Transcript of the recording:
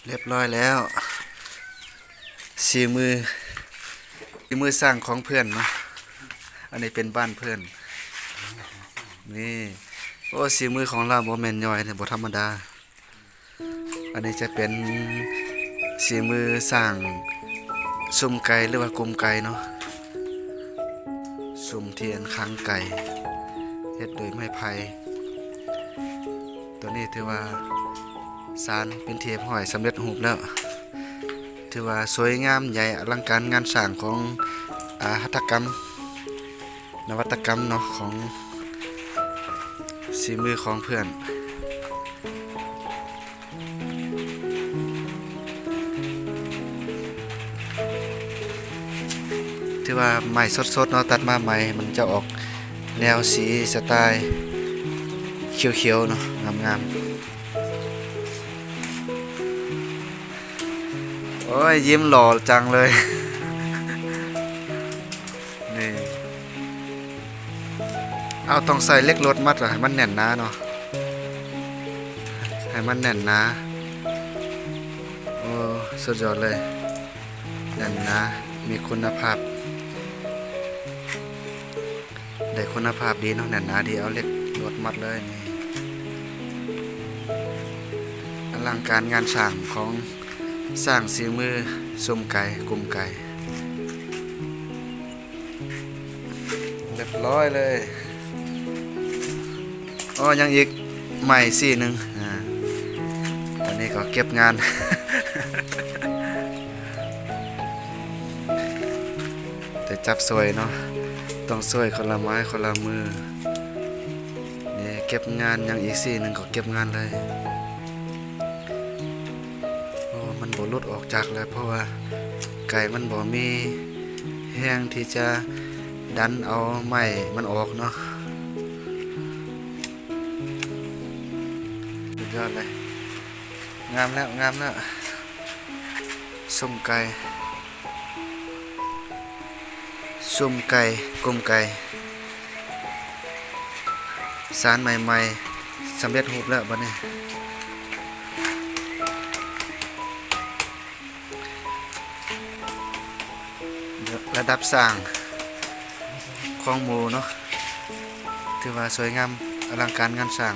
ຮຽບຮ້ອຍແລ້ວ ສີມື ສີມືຊ່າງຂອງເພື່ອນເນາະ. ອັນນີ້ເປັນບ້ານເພື່ອນ ນີ້ ໂອ້ ສີມືຂອງລາວບໍ່ແມ່ນຍ່ອຍເດ້ ບໍ່ທຳມະດາ. ອັນນີ້ຈະເປັນສີມືສ້າງຊຸມໄກ່ ຫຼືວ່າກຸ່ມໄກ່ເນາະ ຊຸມທີ່ອັນຂັງໄກ່ ເຮັດໂດຍໄມ້ໄຜ່. ໂຕນີ້ຖືວ່າສານເປັນທີ່ຮຽບຮ້ອຍ ສຳເລັດຮູບແລ້ວ ຖືວ່າສວຍງາມໃຫຍ່ອະລັງການງານສ້າງຂອງ ອາ ຫັດຖະກຳ ນະວັດຕະກຳເນາະ ຂອງສີມືຂອງເພື່ອນ. ຖືວ່າໃໝ່ສົດໆເນາະ ຕັດມາໃໝ່ ມັນຈະອອກແນວສີສະໄຕລ໌ຂຽວໆເນາະ ງາມໆ. ໂອ້ຍ ຍິ້ມຫຼໍ່ຈັງເລີຍ ນີ້ ເອົາ ຕ້ອງໃຊ້ເຫຼັກລົດມັດໃຫ້ມັນແໜ້ນໜາເນາະ ໃຫ້ມັນແໜ້ນໜາ. ໂອ້ ສຸດຍອດເລີຍ ແໜ້ນໜາ ມີຄຸນນະພາບ ໄດ້ຄຸນນະພາບດີເນາະ ແໜ້ນໜາດີ ເອົາເຫຼັກລົດມັດເລີຍນີ້. ອະລັງການງານສ້າງຂອງຊ່າງສີມື ຊຸມໄກ່ ກຸ່ມໄກ່ ຮຽບຮ້ອຍເລີຍ. ອໍ ຍັງອີກ ໃໝ່ສີໜຶ່ງ ອາ ອັນນີ້ກໍເກັບງານ ໄດ້ຈັບຊ່ວຍເນາະ ຕ້ອງຊ່ວຍຄົນລະໄມ້ຄົນລະມື. ນີ້ເກັບງານ ຍັງອີກສີໜຶ່ງກໍເກັບງານເລີຍ. ໂອ້ ມັນບໍ່ຫຼຸດອອກຈັກແລ້ວ ເພາະວ່າໄກ່ມັນບໍ່ມີແຮງທີ່ຈະດັນເອົາໄມ້ມັນອອກເນາະ. ສຸດຍອດເລີຍ ງາມແລ້ວ ງາມແລ້ວ ຊຸມໄກ່ ຊຸມໄກ່ ກຸ່ມໄກ່ ສານໃໝ່ໆ ສຳເລັດຮູບແລ້ວບັດນີ້. ລະດັບສ້າງຂອງໝູ່ເນາະ ຖືວ່າສວຍງາມອະລັງການງານສ້າງ.